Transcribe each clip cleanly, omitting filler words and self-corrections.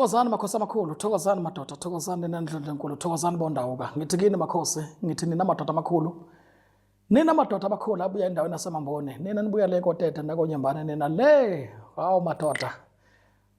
Thokozani makhosi amakhulu, thokozani madoda, thokozani nina ndlondlo enkulu, thokozani bondawuka. Ngithi kini makhosi, ngithi nina madoda amakhulu. Nina madoda amakhulu abuya endaweni yaseMamboni, nina nibuya le koTete nakoNyembane, nina le. Hawu madoda.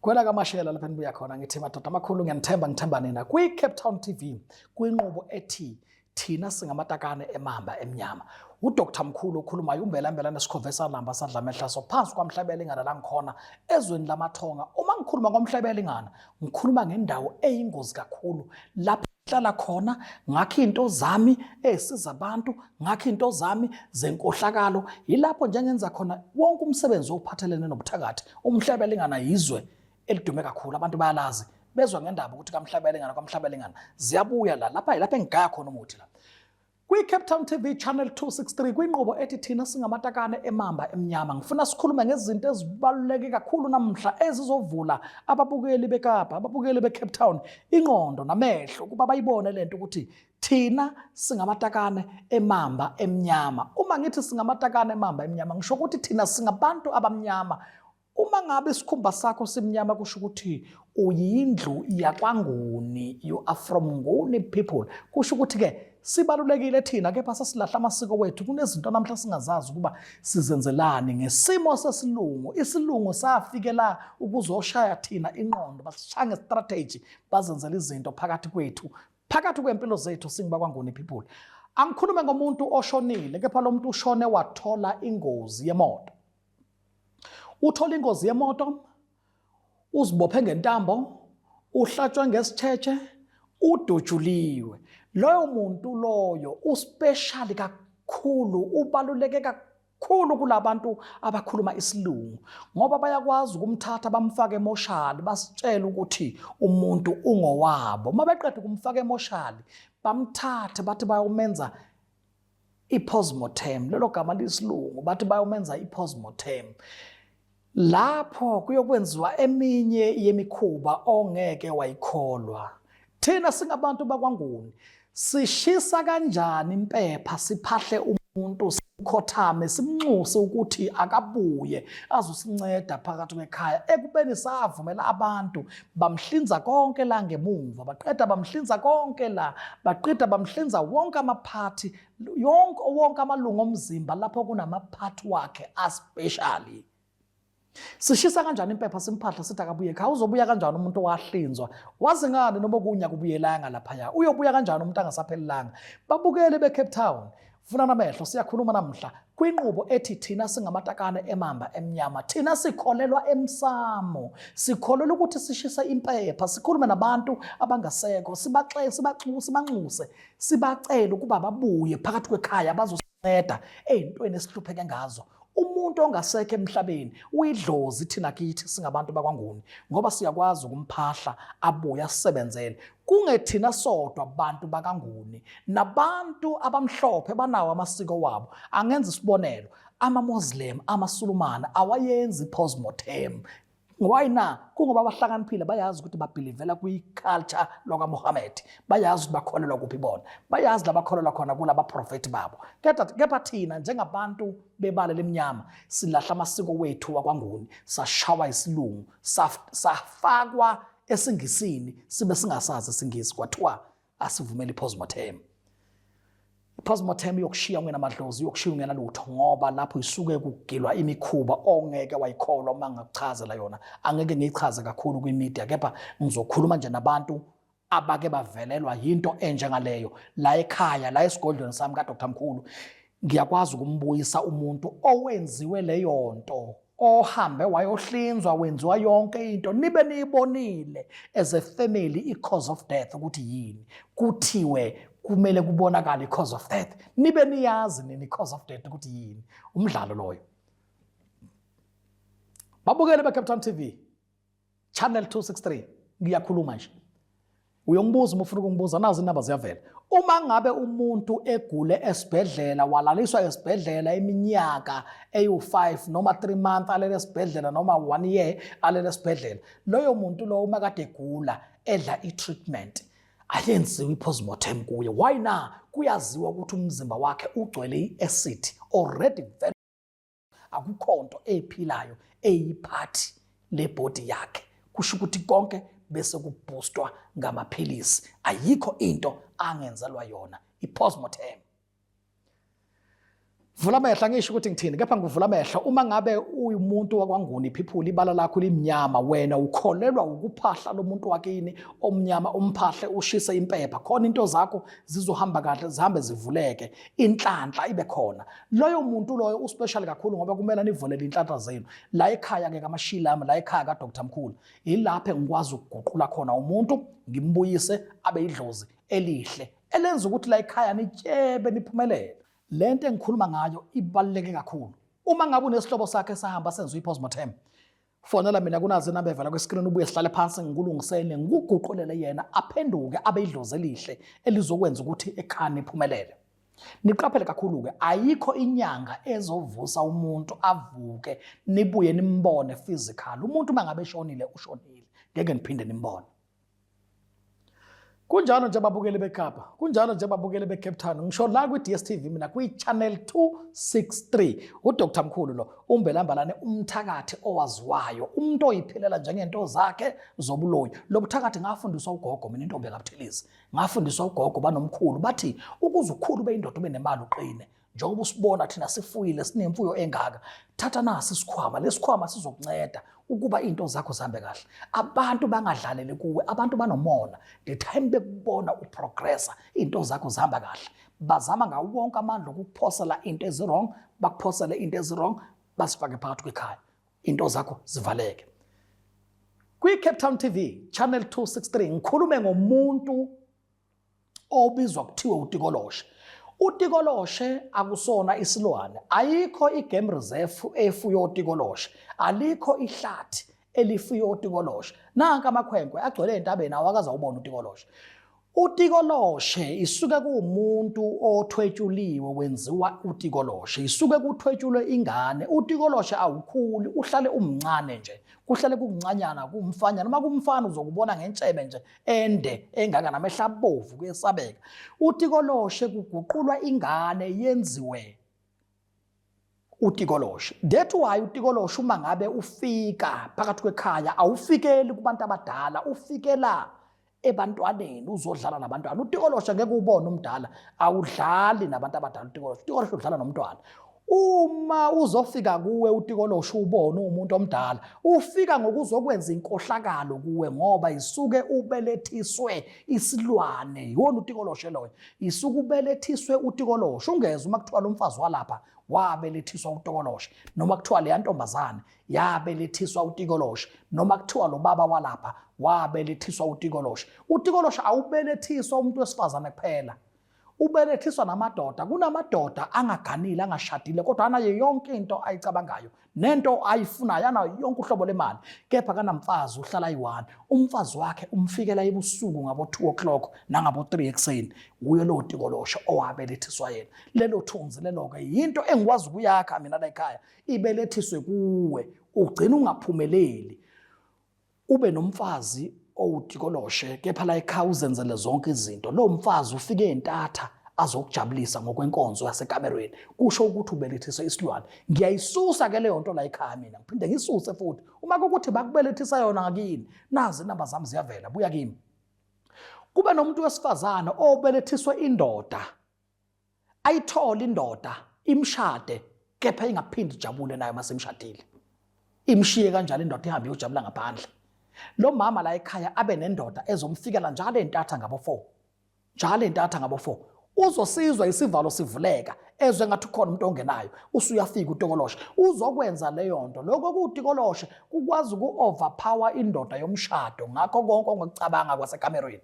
Kwela kaMashela lapha enibuya khona ngithi madoda amakhulu ngiyanithemba ngithemba nina kwi-Cape Town TV kwinqubo ethi thina singamatakane emamba emnyama. UDr Mkhulu okhulumayo umbela mbela nesikhova esalamba sadla amehla so phansi kwamhlabelingana la ngikhona ezweni lamathonga. Uma ngikhuluma ngomhlabelingana ngikhuluma ngendawo eyingozi kakhulu lapho ngihlala khona ngakho into zami ezisiza abantu ngakho into zami zenkohlakalo yilapho nje ngenza khona wonke umsebenzi ophathelene nobuthakathi umhlabelingana yizwe elidume kakhulu abantu bayalazi bezwa ngendaba ukuthi kamhlabelingana kwamhlabelingana ziyabuya la lapha yilapho engigaya khona umuthi la kwi-Cape Town TV Channel 263 kwinqubo ethi thina singamatakane emamba emnyama ngifuna sikhulume ngezinto ezibaluleke kakhulu namhla ezizovula ababukeli beKapa ababukeli beCape Town ingqondo namehlo ukuba bayibone lento ukuthi thina singamatakane emamba emnyama uma ngithi singamatakane emamba emnyama ngisho ukuthi thina singabantu abamnyama Uma ngabe isikhumba sakho simnyama kusho ukuthi uyindlu yakwaNguni, you are from Nguni people. Kusho ukuthi ke sibalulekile thina kepha sesilahla amasiko wethu kunezinto namhla singazazi ukuba sizenzelani ngesimo sesilungu isilungu safikela ukuzoshaya thina inqondo basishaya ngestrategy bazenzela izinto phakathi kwethu phakathi kwempilo zethu singibakwaNguni people angikhulume ngomuntu oshonile kepha lo muntu ushone wathola ingozi yemoto Uthola ingozi yemoto, uzibophe ngentambo, uhlatshwe ngesitshetshe, udutshuliwe. Loyo muntu loyo uspecial kakhulu, ubaluleke kakhulu kulabantu abakhuluma isilungu ngoba bayakwazi ukumthatha bamfake emoshali basitshele ukuthi umuntu ungowabo. Uma beqeda ukumfaka emoshali bamthathe bathi bayomenza i-postmortem lelo gama lisilungu bathi bayomenza i-postmortem lapho kuyokwenziwa eminye yemikhuba ongeke wayikholwa thina singabantu bakwaNguni sishisa kanjani impepha siphahle umuntu sikhothame simnxuse ukuthi akabuye azosinceda phakathi kwekhaya ekubeni savumela abantu bamhlinza konke la ngemumva baqeda bamhlinza konke la baqeda bamhlinza wonke amaphathi yonke wonke amalungu omzimba lapho kunamaphathi wakhe aspecially sishisa kanjani impepha simphahla sithi akabuye ekhaya uzobuya kanjani umuntu owahlinzwa wazi ngani noma okunye akubuyelanga laphaya uyobuya kanjani umuntu angasaphelelanga babukele be-Cape Town Vulani amehlo siyakhuluma namhla kwinqubo ethi thina singamatakane emamba emnyama thina sikholelwa emsamo sikholelwa ukuthi sishise impepha sikhulume nabantu abangasekho sibaxe sibaxuse sibanxuse sibacele ukuba babuye phakathi kwekhaya bazosinceda ey'ntweni esihlupheke ngazo umuntu ongasekho emhlabeni uyidlozi thina kithi singabantu bakwaNguni ngoba siyakwazi ukumphahla abuye asebenzele kungethina sodwa bantu bakaNguni nabantu abamhlophe banawo amasiko wabo angenza isibonelo ama-Muslim amaSulumane awayenzi postmortem Why na? Kungoba abahlakaniphile bayazi ukuthi babhilivela kwi-culture lwakaMuhammad. Bayazi ukuthi bakholelwa kuphi bona. Bayazi la bakholelwa khona kulaba profethi babo. Kepha kepha thina njengabantu bebala lemnyama silahla amasiko wethu wakwaNguni, sashawa isilungu, safakwa esingisini sibe singasazi isingisi kwathiwa asivumele i-postmortem i-postmortem yokushiya ungena madlozi yokushiya ungena lutho ngoba lapho isuke kugilwa imikhuba ongeke wayikholwa uma ngakuchazela yona angeke ngiyichaze kakhulu kwi-media kepha ngizokhuluma nje nabantu abake bavelelwa yinto enjengaleyo la ekhaya la esigodlweni sami kaDr Mkhulu ngiyakwazi ukumbuyisa umuntu owenziwe leyo nto ohambe wayohlinzwa wenziwa yonke into nibe niyibonile as a family i-cause of death ukuthi yini kuthiwe kumele kubonakale i-cause of death nibe niyazi nini i-cause of death ukuthi yini umdlalo loyo babukele be-Cape Town TV Channel 263 ngiyakhuluma nje uyongibuza uma ufuna ukungibuza nazi inamba ziyavela uma ngabe umuntu egule esibhedlela walaliswa esibhedlela iminyaka eyu-5 noma 3 month alele esibhedlela noma 1 year alele esibhedlela loyo muntu lowo uma kade egula edla i-treatment ayenziwe i-postmortem kuye why na kuyaziwa ukuthi umzimba wakhe ugcwele i-acid already vele akukho nto ephilayo eyiphathi lebhodi yakhe kusho ukuthi konke bese kuboostwa ngamaphilisi. Ayikho into angenzelwa yona i-postmortem. Vula amehlo, angisho ukuthi ngithini, kepha ngivula amehlo. Uma ngabe uwumuntu wakwaNguni, iphiphula ibala lakho limnyama, wena ukholelwa ukuphahla lo muntu wakini omnyama, umphahle ushise impepha, khona into zakho zizohamba kahle, zihambe zivuleke, inhlanhla ibe khona. Loyo muntu loyo uspecial kakhulu ngoba kumele nivulele inhlanhla zenu. La ekhaya ke kaMashilami, la ekhaya kaDr Mkhulu, ilapho engikwazi ukuguqula khona umuntu ngimbuyise abe idlozi elihle elenza ukuthi la ekhaya nityebe niphumelele. Le nto engikhuluma ngayo ibaluleke kakhulu. Uma ngabe unesihlobo sakhe esahamba senza i-postmortem, fonela mina kunazi inamba evela kwiskrini, ubuye sihlale phansi ngikulungisele, ngikuguqulele yena aphenduke abe idlozi elihle elizokwenza ukuthi ekhaya niphumelele. Niqaphele kakhulu-ke, ayikho inyanga ezovusa umuntu avuke nibuye nimbone physical. Umuntu uma ngabe eshonile ushonile, ngeke niphinde nimbone. Kunjalo nje babukeli beKapa, kunjalo nje babukeli beCape Town, ngisho la kwi-DStv mina kwi-channel 263. UDr Mkhulu lo, uMbelambalane, umthakathi owaziwayo, umuntu oyiphilela njengento zakhe zobuloyi. Lo buthakathi ngafundiswa ugogo mina, intombi kaButhelezi. Ngafundiswa ugogo banomkhulu, bathi ukuze ukhulu ube indoda ube nemali uqine. Njengoba usibona thina sifuyile, sinemfuyo engaka, thatha nasi isikhwama, lesikhwama sizokunceda ukuba into zakho zihambe kahle. Abantu bangadlaleli kuwe, abantu banomona. The time bekubona uprogressa, into zakho zihamba kahle, bazama ngawo wonke amandla ukukuphosela into ezi-wrong, bakuphosele into ezi-wrong, basifake phakathi kwekhaya, into zakho zivaleke. Kwi-Cape Town TV channel 263 ngikhulume ngomuntu obizwa kuthiwe utikoloshe. Utikoloshe akusona isilwane, ayikho i-game reserve efuyo otikoloshe, alikho ihlathi elifuyo otikoloshe. Nanka amakhwenkwe agcwele entabeni awakaze awubona utikoloshe. Utikoloshe isuke kuwumuntu othwetshuliwe wenziwa utikoloshe, isuke kuthwetshulwe ingane. Utikoloshe awukhuli, uhlale umncane nje, kuhlale kukuncanyana, kumfanyana. Uma kumfana uzokubona ngentshebe nje ende engaka namehla abovu, kuyesabeka. Utikoloshe kuguqulwa ingane yenziwe utikoloshe. That why utikoloshe uma ngabe ufika phakathi kwekhaya awufikeli kubantu abadala, ufikela ebantwaneni, uzodlala nabantwana. Utikoloshe ngeke ubone umdala, awudlali nabantu abadala utikoloshe. Utikoloshe udlala nomntwana. Uma uzofika kuwe utikoloshe ubone umuntu omdala, ufika ngokuzokwenza inkohlakalo kuwe ngoba isuke ubelethiswe isilwane. Yiwona utikoloshe loyo, isuke ubelethiswe utikoloshe. Ungezwa uma kuthiwa lo mfazi walapha wabelethiswa utikoloshe, noma kuthiwa leya ntombazane yabelethiswa utikoloshe, noma kuthiwa lo baba walapha wabelethiswa utikoloshe. Utikoloshe awubelethiswa umuntu wesifazane kuphela, ubelethiswa namadoda. Kunamadoda angaganile, angashadile, kodwa anayo yonke into ayicabangayo nento ayifunayo, anayo yonke uhlobo lemali, kepha kanamfazi, uhlala ayi-one. Umfazi wakhe umfikela ebusuku ngabo-2 o'clock nangabo-3 ekuseni. Wuye lowo tikoloshe owabelethiswa yena. Lelo thunzi lelo-ke yinto engikwazi ukuyakha mina la ekhaya, ibelethiswe kuwe, ugcina ungaphumeleli, ube nomfazi owutikoloshe, kepha la ekhaya uzenzele zonke izinto. Lo mfazi ufike entatha azokujabulisa ngokwenkonzo yasekamerweni, kusho ukuthi ubelethiswe isilwane. Ngiyayisusa ke leyo nto la ekhaya mina, ngiphinde ngisuse futhi uma kukuthi bakubelethisa yona ngakini. Nazi inamba zami ziyavela, buya kimi. Kube nomuntu wesifazane obelethiswe indoda, ayithole indoda imshade, kepha ingaphindi ijabule nayo masemshadile, imshiye kanjalo indoda ihambe iyojabula ngaphandle. Lo mama la ekhaya abe nendoda ezomfikela njalo entatha ngabo 4, njalo entatha ngabo 4, uzosizwa isivalo sivuleka, ezwe ngathi ukhona umuntu ongenayo, usuyafika utikoloshe uzokwenza leyo nto. Lokho kuwutikoloshe kukwazi uku-overpower indoda yomshado ngakho konke ongakucabanga kwasekamerweni.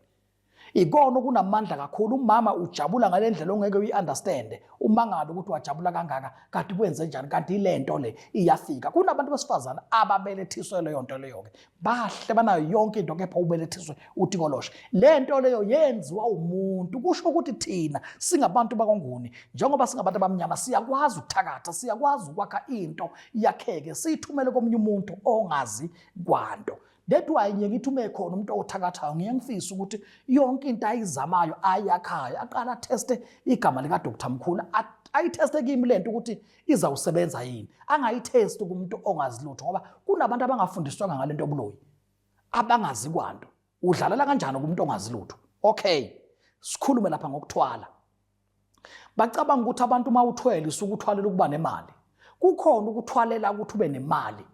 Ikona okunamandla kakhulu. Umama ujabula ngale ndlela ongeke uyi-understande, umangale ukuthi wajabula kangaka kanti kwenze njani, kanti ile nto le iyafika. Kunabantu besifazane ababelethiswe leyo nto leyo-ke, bahle banayo yonke into, kepha ubelethiswe utikoloshe. Le nto leyo yenziwa umuntu. Kusho ukuthi thina singabantu bakwaNguni, njengoba singabantu abamnyama, siyakwazi ukuthakatha, siyakwazi ukwakha into yakheke, siyithumele komunye umuntu ongazi kwanto. That why ngiye ngithi uma ekhona umuntu othakathayo, ngiye ngifise ukuthi yonke into ayizamayo ayakhayo aqala atheste igama lika Dr Mkhulu, ayitheste kimi lento ukuthi izawusebenza yini, angayithesti kumuntu ongazi lutho, ngoba kunabantu abangafundiswanga ngalento yobuloyi, abangazi kwanto. Udlalela kanjani kumuntu ongazi lutho? Okay, sikhulume lapha ngokuthwala. Bacabanga ukuthi abantu uma uthwele usuke uthwalela ukuba nemali. Kukhona ukuthwalela ukuthi ube nemali.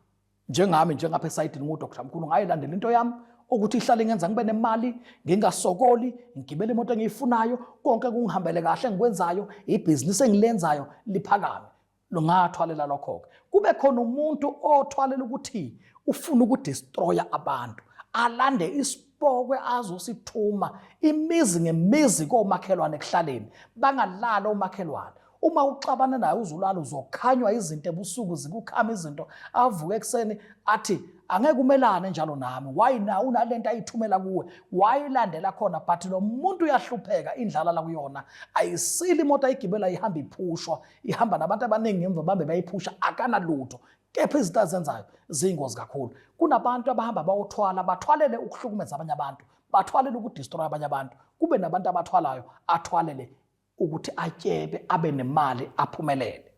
Njengami njengapha esayidini nguDr Mkhulu ngayilandela into yami ukuthi ihlale ngenza ngibe nemali, ngingasokoli, ngigibele imoto engiyifunayo, konke kungihambele kahle engikwenzayo, ibhizinisi engilenzayo liphakame. Lungathwalela lokho-ke. Kube khona umuntu othwalela ukuthi ufuna ukudestroya abantu, alande isipokwe azosithuma imizi ngemizi komakhelwane ekuhlaleni, bangalali omakhelwane. Uma uxabana naye uzulala uzokhanywa izinto ebusuku zikukhama izinto, avuke ekuseni athi angeke umelane njalo nami. Why na unalento ayithumela kuwe, wayilandela khona, but lo muntu uyahlupheka, indlala la kuyona ayisile, imoto ayigibela ihamba iphushwa, ihamba nabantu abaningi ngemva bambe bayiphusha, akanalutho, kepha izinto azenzayo ziyingozi kakhulu. Kunabantu abahamba bayothwala, bathwalele ukuhlukumeza abanye abantu, bathwalele ukudestroy abanye abantu. Kube nabantu abathwalayo athwalele ukuthi atyebe, abe nemali, aphumelele.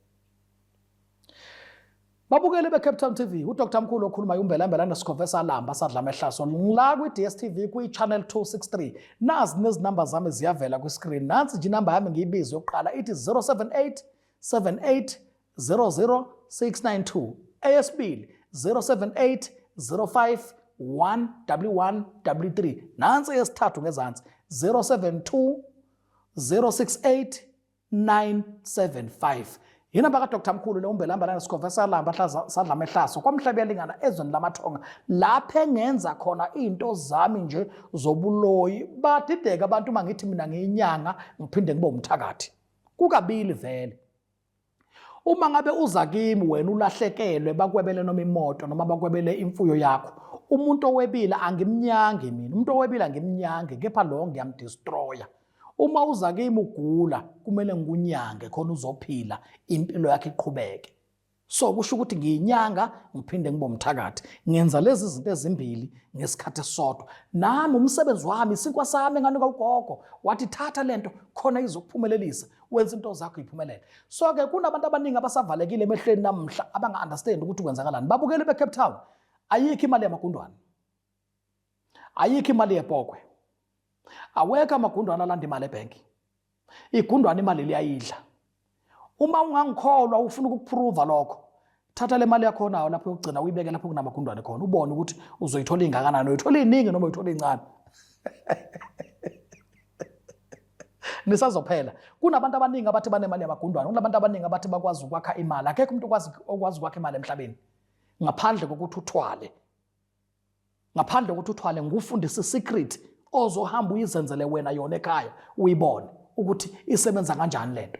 Babukeli be-Cape Town TV, uDr Mkhulu okhuluma umbelambela nesikhove salamba sadla amehlaso. Ngila kwi-DStv kwi-channel 263. Nazi nezinamba zami ziyavela kwi-screen. Nansi nje inamba yami ngiyibize yokuqala ithi 078 78 00 692. Eyesibili 078 05 1 1 3. Nansi eyesithathu ngezansi 072 068 975. Yinamba kaDr Mkhulu le, umbelamba lana sikhova salamba sadla amehlaso kwamhlaba yalingana ezweni lamathonga lapho engenza khona into zami nje zobuloyi. Badideka abantu uma ngithi mina ngiyinyanga ngiphinde ngibe umthakathi. Kukabili vele. Uma ngabe uza kimi wena ulahlekelwe, bakwebele noma imoto noma bakwebele imfuyo yakho, umuntu owebile angimnyangi mina, umuntu owebile angimnyangi, kepha lo ngiyamdestroya. Uma uza kimi ugula, kumele ngikunyange khona uzophila, impilo yakho iqhubeke. So kusho ukuthi ngiyinyanga ngiphinde ngibe umthakathi, ngenza lezi zinto ezimbili ngesikhathi esisodwa. Nami umsebenzi wami, isinkwa sami enganika ugogo wathi thatha lento khona izokuphumelelisa, wenza into zakho iphumelele. So ke kunabantu abaningi abasavalekile emehlweni namuhla abanga-understand ukuthi kwenzakalani. Babukeli be-Cape Town, ayikho imali yamagundwane, ayikho imali yepokwe, awekho amagundwane alanda imali ebhenki. Igundwane imali liyayidla. Uma ungangikholwa ufuna ukukuprova lokho, thatha le mali yakho nayo lapho yokugcina uyibeke lapho kunamagundwane khona, ubone ukuthi uzoyithola ingakanani, uyithola iningi noma uyithola incane. Nisazophela. Kunabantu abaningi abathi banemali yamagundwane, kunabantu abaningi abathi bakwazi ukwakha imali. Akekho umuntu okwazi ukwakha imali emhlabeni ngaphandle kokuthi uthwale. Ngaphandle kokuthi uthwale, ngikufundise secret ozohamba uyizenzele wena yona ekhaya, uyibone ukuthi isebenza kanjani lento.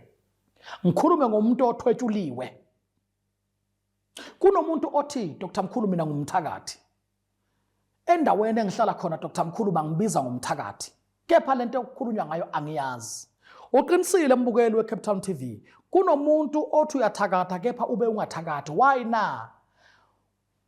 Ngikhulume ngomuntu othwetshuliwe. Kunomuntu othi Dr Mkhulu mina ngumthakathi. Endaweni engihlala khona Dr Mkhulu bangibiza ngomthakathi. Kepha lento okukhulunywa ngayo angiyazi. Uqinisile mbukeli weCape Town TV. Kunomuntu othi uyathakatha kepha ube ungathakathi. Why na?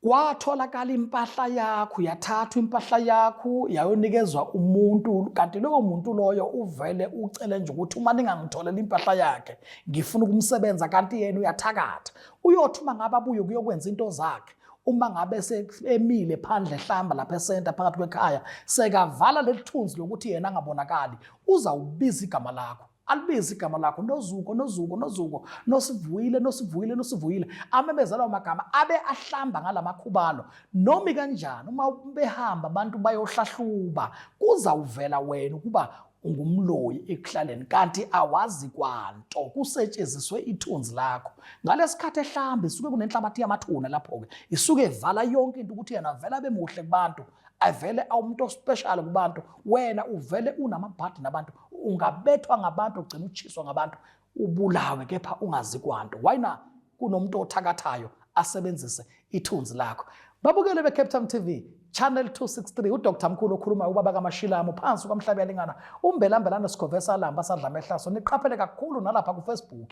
Kwatholakala impahla yakho, yathathwa impahla yakho yayonikezwa umuntu, kanti lowo muntu loyo uvele ucele nje ukuthi uma ningangitholela impahla yakhe ngifuna ukumsebenza, kanti yena uyathakatha. Uyothi uma ngabe abuye kuyokwenza into zakhe, uma ngabe emile phandle ehlamba lapha esenta phakathi kwekhaya, sekavala leli thunzi lokuthi yena angabonakali, uzawubiza igama lakho, alibize igama lakho, Nozuko, Nozuko, Nozuko, Nosivuyile, Nosivuyile, Nosivuyile, amemeza lawo magama abe ahlamba ngalamakhubalo. Noma kanjani uma behamba abantu bayohlahluba, kuzawuvela wena ukuba ungumloyi ekuhlaleni, kanti awazi kwanto, kusetshenziswe ithunzi lakho. Ngalesikhathi ehlamba isuke kunenhlabathi yamathuna lapho-ke, isuke evala yonke into ukuthi yena vele abe muhle kubantu, avele awumuntu ospecial kubantu, wena uvele unamabhadi nabantu, ungabethwa ngabantu, ugcina utshiswa ngabantu, ubulawe kepha ungazi kwanto. Why na? Kunomuntu othakathayo asebenzise ithunzi lakho. Babukele be-Cape Town TV channel 263, uDr Mkhulu okhulumayo, ubaba kaMashilamo phansi kwamhlaba yalingana, umbelambelana sikhove salamba sadla amehlaso. Niqaphele kakhulu nalapha ku-Facebook,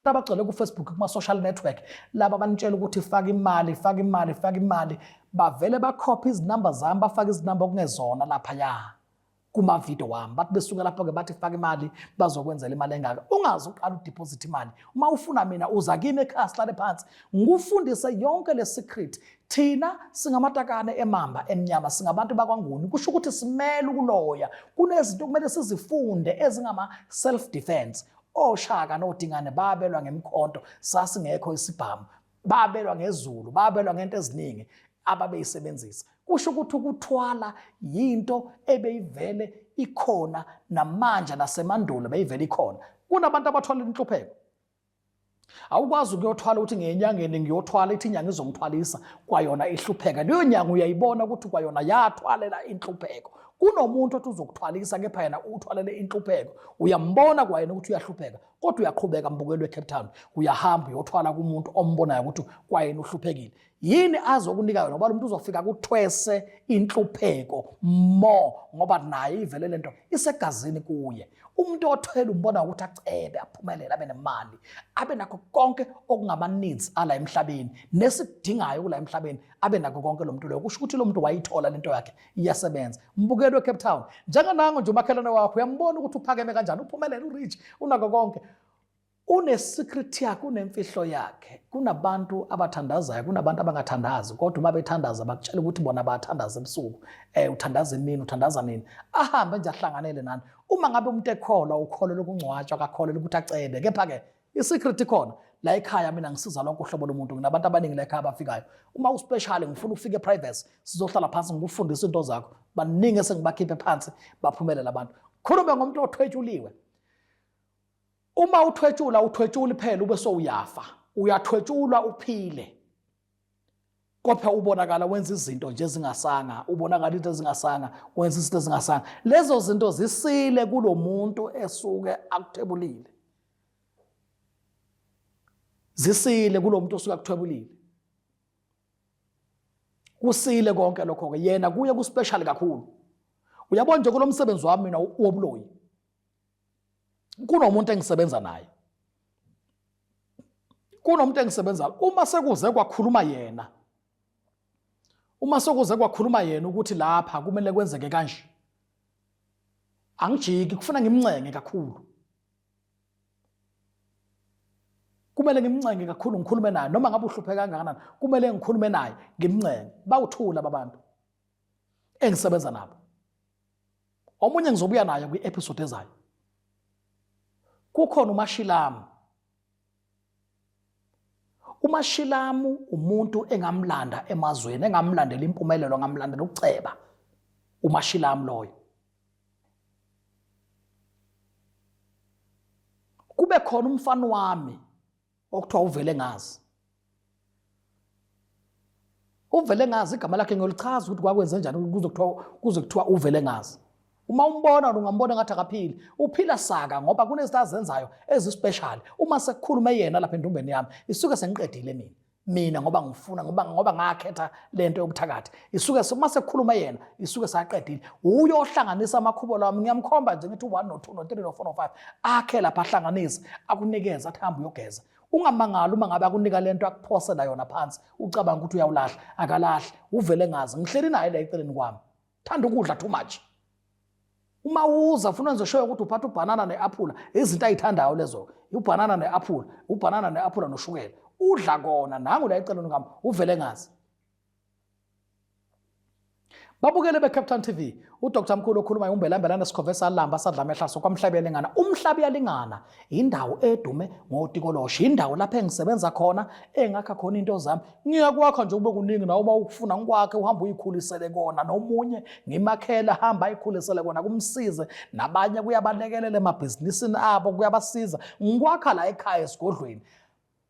abagcwele ku-Facebook, kuma-social network, laba banitshela ukuthi faka imali, faka imali, faka imali, bavele bakhophe izinamba zami, bafake izinamba okungezona laphaya. Kuma-video wami bathi besuka lapho-ke bathi faka imali, bazokwenzela imali engaka. Ungaze uqala udeposit imali. Uma ufuna mina, uza kimi ekhaya, sihlale phansi, ngikufundise yonke le secret. Thina singamatakane emamba emnyama, singabantu bakwaNguni, kusho ukuthi simele ukuloya. Kunezinto okumele sizifunde ezingama-self defense. Oshaka nodingane babelwa ngemkhonto, sasingekho isibhamu. Babelwa ngezulu, babelwa ngento eziningi ababeyisebenzisa. Kusho ukuthi ukuthwala yinto ebeyivele ikhona namanje, nasemandulo beyivele ikhona. Kunabantu abathwala inhlupheko. Awukwazi ukuyothwala ukuthi ngenyangeni ngiyothwala, ithi inyanga izongithwalisa, kwayona ihlupheka. Leyo nyanga uyayibona ukuthi kwayona yathwalela inhlupheko. Kunomuntu othi uzokuthwalisa, kepha yena uthwalele inhlupheko. Uyambona kwayena ukuthi uyahlupheka, kodwa uyaqhubeka. Mbukelo eCape Town, uyahamba uyothwala kumuntu ombonayo ukuthi kwayena uhluphekile. Yini azokunika yona? Ngoba lo muntu uzofika kuthwese inhlupheko more, ngoba naye ivele lento isegazini kuye. Umuntu othwele umbona ukuthi acebe, aphumelele, abe nemali, abe nakho konke okungama-needs ala emhlabeni nesidingayo kula emhlabeni, abe nakho konke lo muntu loyo. Kusho ukuthi lo muntu wayithola lento yakhe, iyasebenza. Mbukelo eCape Town, njenganango nje umakhelwane wakho, uyambona ukuthi uphakeme kanjani, uphumelele, urich, unako konke, une-secret yakhe, unemfihlo yakhe. Kunabantu abathandazayo, kunabantu abangathandazi, kodwa uma bethandaza bakutshela ukuthi bona bathandaza ebusuku, uthandaza emini, uthandaza nini, ahambe nje ahlanganele nani. Uma ngabe umuntu ekholwa, ukholelwa ukungcwatshwa, akakholelwa ukuthi acebe. Kepha-ke i-secret ikhona la ekhaya. Mina ngisiza lonke uhlobo lomuntu. Nginabantu abaningi la ekhaya abafikayo. Uma uspecial, ngifuna ufike privacy, sizohlala phansi, ngikufundise into zakho. Baningi esengibakhiphe phansi, baphumelela abantu. Khulume ngomuntu othwetshuliwe. Uma uthwetshula, uthwetshula phela ube sowuyafa. Uyathwetshulwa uphile, kodwa ubonakala wenza izinto nje ezingasanga, ubonakala into ezingasanga, wenza izinto ezingasanga. Lezo zinto zisile kulo muntu esuke akuthwebulile, zisile kulo muntu osuke akuthwebulile. Kusile konke lokho-ke, yena kuye kuspecial kakhulu. Uyabona nje kulo msebenzi wami mina wobuloyi, kunomuntu engisebenza naye, kunomuntu engisebenza, uma sekuze kwakhuluma yena, uma sekuze kwakhuluma yena ukuthi lapha kumele kwenzeke kanje, angijiki, kufuna ngimncenge kakhulu. Kumele ngimncenge kakhulu, ngikhulume naye, noma ngabe uhlupheka kangakanani, kumele ngikhulume naye, ngimncenge. Bawuthula babantu engisebenza nabo. Omunye ngizobuya naye kwi-episode ezayo. Kukhona uMashilamu. UMashilamu umuntu engamlanda emazweni, engamlandela impumelelo, ngamlandela ukuceba. UMashilamu loyo. Kube khona umfana wami okuthiwa uvele ngazi, uvele ngazi igama lakhe ngiyolichaza ukuthi kwakwenze njani kuze kuthiwa uvele ngazi. Uma umbona ungambona ngathi akaphili, uphila saka, ngoba kunezinto azenzayo ezispecial. Uma sekukhulume yena lapha endumbeni yami, isuke sengiqedile mina ngoba ngifuna, ngoba ngakhetha lento yobuthakathi. Isuke uma sekukhuluma yena, isuke saqedile. Uyohlanganisa amakhubo lami, ngiyamkhomba nje, ngithi u1 no2 no3 no4 no5, akhe lapha, ahlanganise, akunikeze, athi hamba uyogeza. Ungamangali uma ngabe akunika lento, akuphosela yona phansi, ucabanga ukuthi uyawulahla. Akalahli. Uvele ngazi, ngihleli naye la eceleni kwami. Thanda ukudla too much. Uma uza ufuna wenze sure ukuthi uphatha ubhanana ne-aphula, izinto ayithandayo lezo, ubhanana ne-aphula, ubhanana ne-aphula noshukela, udla kona. Nangu la eceleni kwami, uvele ngazi. Babukele be-Cape Town TV, uDr Mkhulu okhulumayo, umbelambelana sikhove salamba sadla amehlaso kwamhlaba yalingana. Umhlaba yalingana indawo edume ngotikoloshe, indawo lapho engisebenza khona, engakha khona into zami. Ngiyakwakha nje kube kuningi nawe, uma ukufuna ngikwakhe, uhambe uyikhulisele kona, nomunye ngimakhele, hamba ayikhulisele kona, kumsize nabanye, kuyabalekelela emabhizinisini abo, kuyabasiza. Ngikwakha la ekhaya esigodlweni.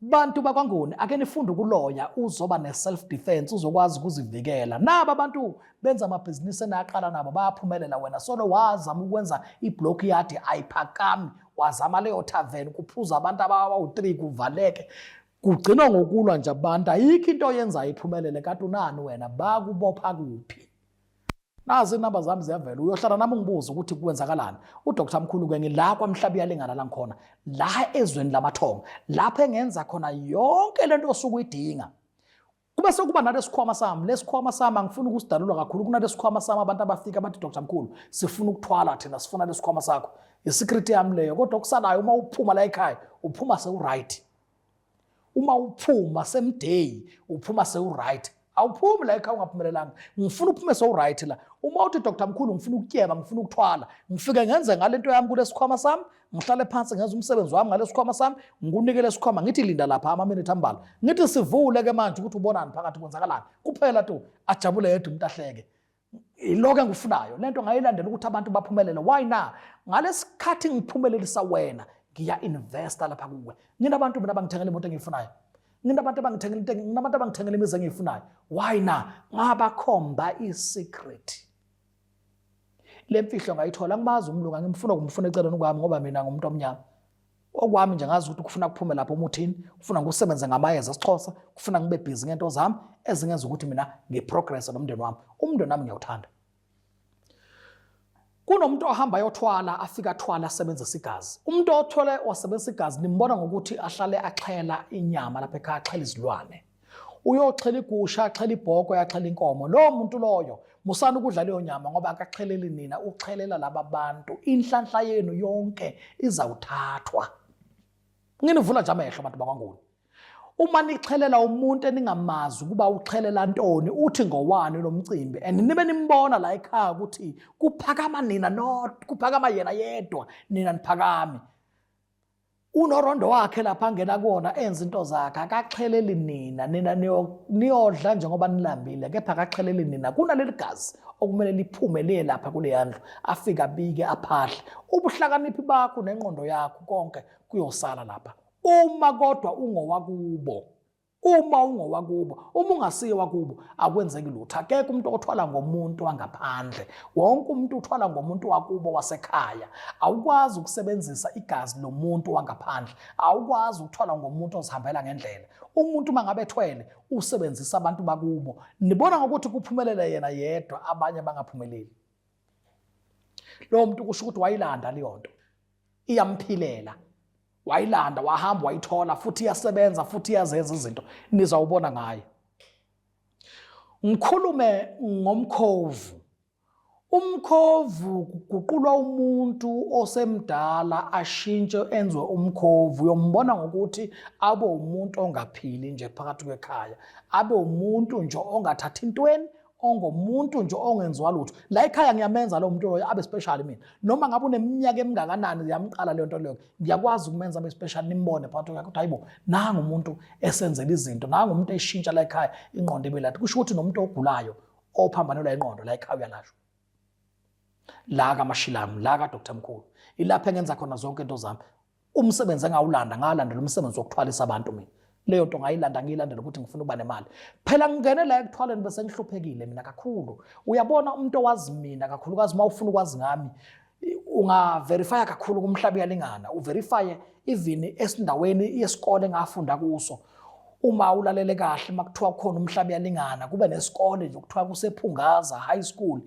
Bantu bakwaNguni, ake nifunde ukuloya, uzoba ne-self defense, uzokwazi ukuzivikela. Naba abantu benza amabhizinisi enaqala nabo, bayaphumelela. Wena solo wazama ukwenza iblock yadi, ayiphakami. Wazama leyo tavern, kuphuza abantu abawu-3, kuvaleke, kugcinwa ngokulwa nje abantu. Ayikho into oyenzayo iphumelele. Kanti unani wena? Bakubopha kuphi? Nazi inamba zami ziyavela, uyohlala nami ungibuze ukuthi kwenzakalani. UDr Mkhulu-ke, ngila kwamhlaba uyalingana, la ngikhona la ezweni lamathongo, lapho engenza khona yonke lento osuke uyidinga. Kube sekuba nalesikhwama sami, lesikhwama sami angifuni ukusidalula kakhulu. Kunalesikhwama sami abantu abafika bathi, "Dr Mkhulu, sifuna ukuthwala thina, sifuna lesikhwama sakho." I-secret yami leyo. Kodwa okusalayo, uma uphuma la ekhaya, uphuma sewu-right. Uma uphuma same day, uphuma sewu-right. Awuphumi la ekhaya ungaphumelelanga. Ngifuna uphume sewu-right la. Uma uthi, "Dr Mkhulu, ngifuna ukutyeba, ngifuna ukuthwala," ngifike ngenze ngale nto yami kulesikhwama sami, ngihlale phansi, ngenze umsebenzi wami ngalesikhwama sami, ngikunike lesikhwama, ngithi linda lapha amaminithi ambalwa, ngithi sivule ke manje ukuthi ubonani phakathi, kwenzakalani. Kuphela tu, ajabule yedwa umuntu, ahleke. Iloko engikufunayo. Lento ngayilandela ukuthi abantu baphumelele. Why na? Ngalesikhathi ngiphumelelisa wena, ngiya-investa lapha kuwe. Nginabantu mina abangithengela imoto engiyifunayo, nginabantu abangithengela into, nginabantu abangithengela imizi engiyifunayo. Why na? Ngabakhomba i-secret. Le mfihlo ngayithola, ngimazi umlungu, angimfuna ukumfuna eceleni kwami, ngoba mina ngumuntu omnyama. Okwami nje ngazi ukuthi kufuna kuphume lapho umuthini, kufuna ngikusebenze ngamayeza esiXhosa, kufuna ngibe busy ngento zami ezingenza ukuthi mina ngiprogress nomndeni wami. Umndeni wami ngiyawuthanda. Kunomuntu ohamba ayothwala, afika athwala, asebenzisa igazi. Umuntu othwele wasebenzisa igazi nimbona ngokuthi ahlale axhela inyama lapha ekhaya, axhela izilwane. Uyoxhela igusha, axhela ibhoko, yaxhela inkomo. Lowo muntu loyo, musani ukudla leyo nyama, ngoba akaxheleli nina, uxhelela laba bantu. Inhlanhla yenu yonke izawuthathwa. Nginivula nje amehlo, bantu bakwaNguni. Uma nixhelela umuntu eningamazi ukuba uxhelela ntoni, uthi ngowani lo mcimbi, and nibe nimbona la ekhaya ukuthi kuphakama nina, not kuphakama yena yedwa, nina niphakami. Unorondo wakhe lapha angena kuwona, enza into zakhe, akaxheleli nina. Nina niyodla njengoba nilambile, kepha akaxheleli nina. Kunaleli gazi okumele liphume liye lapha kuleya ndlu, afike abike, aphahle. Ubuhlakaniphi bakho nengqondo yakho konke kuyosala lapha, uma kodwa ungowakubo. Uma ungowakubo, uma ungasiye wakubo, akwenzeki lutho. Akekho umuntu othwala ngomuntu wangaphandle. Wonke umuntu uthwala ngomuntu wakubo wasekhaya. Awukwazi ukusebenzisa igazi lomuntu wangaphandle, awukwazi ukuthwala ngomuntu ozihambela ngendlela. Umuntu uma ngabe ethwele, usebenzisa abantu bakubo. Nibona ngokuthi kuphumelele yena yedwa, abanye bangaphumeleli. Lowo muntu kusho ukuthi wayilanda leyo nto, iyamphilela. Wayilanda, wahamba wayithola, futhi iyasebenza, futhi iyazenza izinto. Nizawubona ngaye. Ngikhulume ngomkhovu. Umkhovu kuguqulwa umuntu osemdala, ashintshe enziwe umkhovu. Uyombona ngokuthi abe umuntu ongaphili nje phakathi kwekhaya, abe umuntu nje ongathathi intweni, ongomuntu nje ongenziwa lutho la ekhaya. Ngiyamenza lo muntu loyo abe special mina, noma ngabe uneminyaka emingakanani. Ngiyamqala leyo nto leyo, ngiyakwazi ukumenza abe special, nimbone phakathi kwakhe ukuthi hayibo, nangu umuntu esenzela izinto, nangu umuntu eshintsha la ekhaya, ingqondo ibe lathi. Kusho ukuthi nomuntu ogulayo ophambanelwa ingqondo la ekhaya uyalashwa la kaMashilamu, la kaDr Mkhulu. Ilapho engenza khona zonke into zami. Umsebenzi engawulanda, ngalandela umsebenzi wokuthwalisa abantu mina. Leyo nto ngayilanda, ngiyilandela ukuthi ngifuna ukuba nemali. Phela ngingene la ekuthwaleni bese ngihluphekile mina kakhulu. Uyabona, umuntu owazi mina kakhulukazi, uma ufuna ukwazi ngami, ungaverifya kakhulu kumhlaba uyalingana, uverifye even esindaweni yesikole engafunda kuso. Uma ulalele kahle, makuthiwa kukhona umhlaba uyalingana, kube nesikole nje kuthiwa kusePhungaza High School,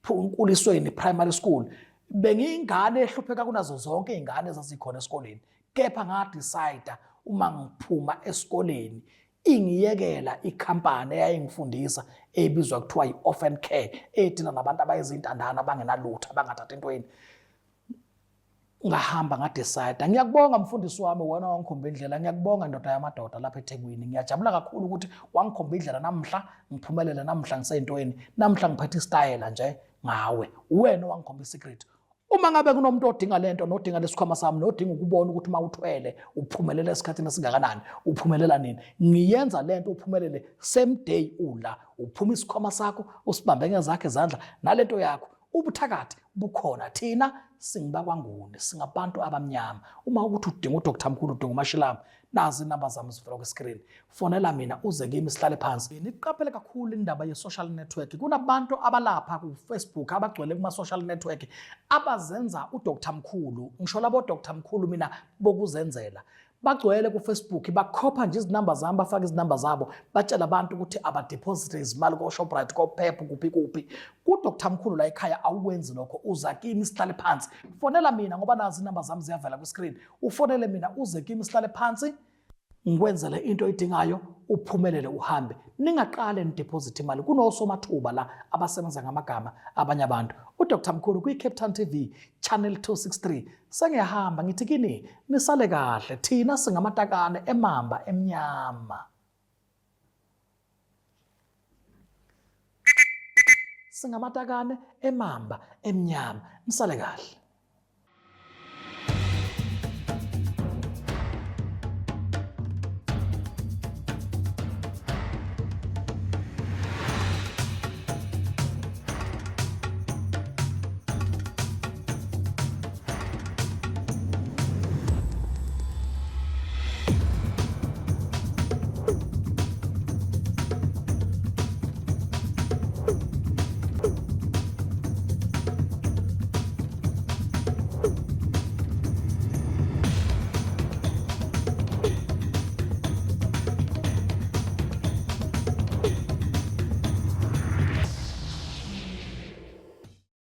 Nkulisweni Primary School, bengiyingane ehlupheka kunazo zonke iy'ngane ezazikhona esikoleni. Kepha ngadecide uma ngiphuma esikoleni, ingiyekela ikhampani eyayingifundisa ebizwa kuthiwa i-orphan care, edina nabantu abayizintandane, abangenalutho, abangathathi entweni. Ngahamba ngadecide. Ngiyakubonga mfundisi wami, wena wangikhomba indlela. Ngiyakubonga ndoda yamadoda lapha eThekwini. Ngiyajabula kakhulu ukuthi wangikhomba indlela. Namhla ngiphumelele, namhla ngiseyintweni, namhla ngiphethe isitayela nje ngawe. Uwena owangikhomba isecret. Uma ngabe kunomuntu odinga lento, nodinga lesikhwama sami, nodinga ukubona ukuthi uma uthwele uphumelela esikhathini esingakanani, uphumelela nini, ngiyenza lento uphumelele same day. Ula uphuma isikhwama sakho, usibambe ngezakhe izandla nalento yakho. Ubuthakathi bukhona. Thina singibakwaNguni, singabantu abamnyama. Uma ukuthi udinga uDr Mkhulu, udinga uMashilamu, nazi inamba zami zivela kwi-screen. Fonela mina, uze kimi, sihlale phansi. Niqaphele kakhulu indaba ye-social network. Kunabantu abalapha ku-Facebook abagcwele kuma-social network abazenza uDr Mkhulu. Ngisho labo Dr Mkhulu mina bokuzenzela bagcwele ku-Facebook, bakhopha nje izinamba zami, bafaka izinamba zabo, batshela abantu ukuthi abadeposite izimali ko-Shoprite, ko-Pep, kuphi kuphi. Ku-Dr Mkhulu la ekhaya awukwenzi lokho. Uza kimi, sihlale phansi. Fonela mina, ngoba nazi inamba zami ziyavela kwi-screen. Ufonele mina, uze kimi, sihlale phansi. Ngikwenzele into oyidingayo uphumelele uhambe. Ningaqale nideposit imali kunosomathuba la abasebenza ngamagama abanye abantu. UDr Mkhulu kwi-Cape Town TV Channel 263. Sengiyahamba ngithi kini nisale kahle thina singamatakane emamba emnyama. Singamatakane emamba emnyama. Nisale kahle.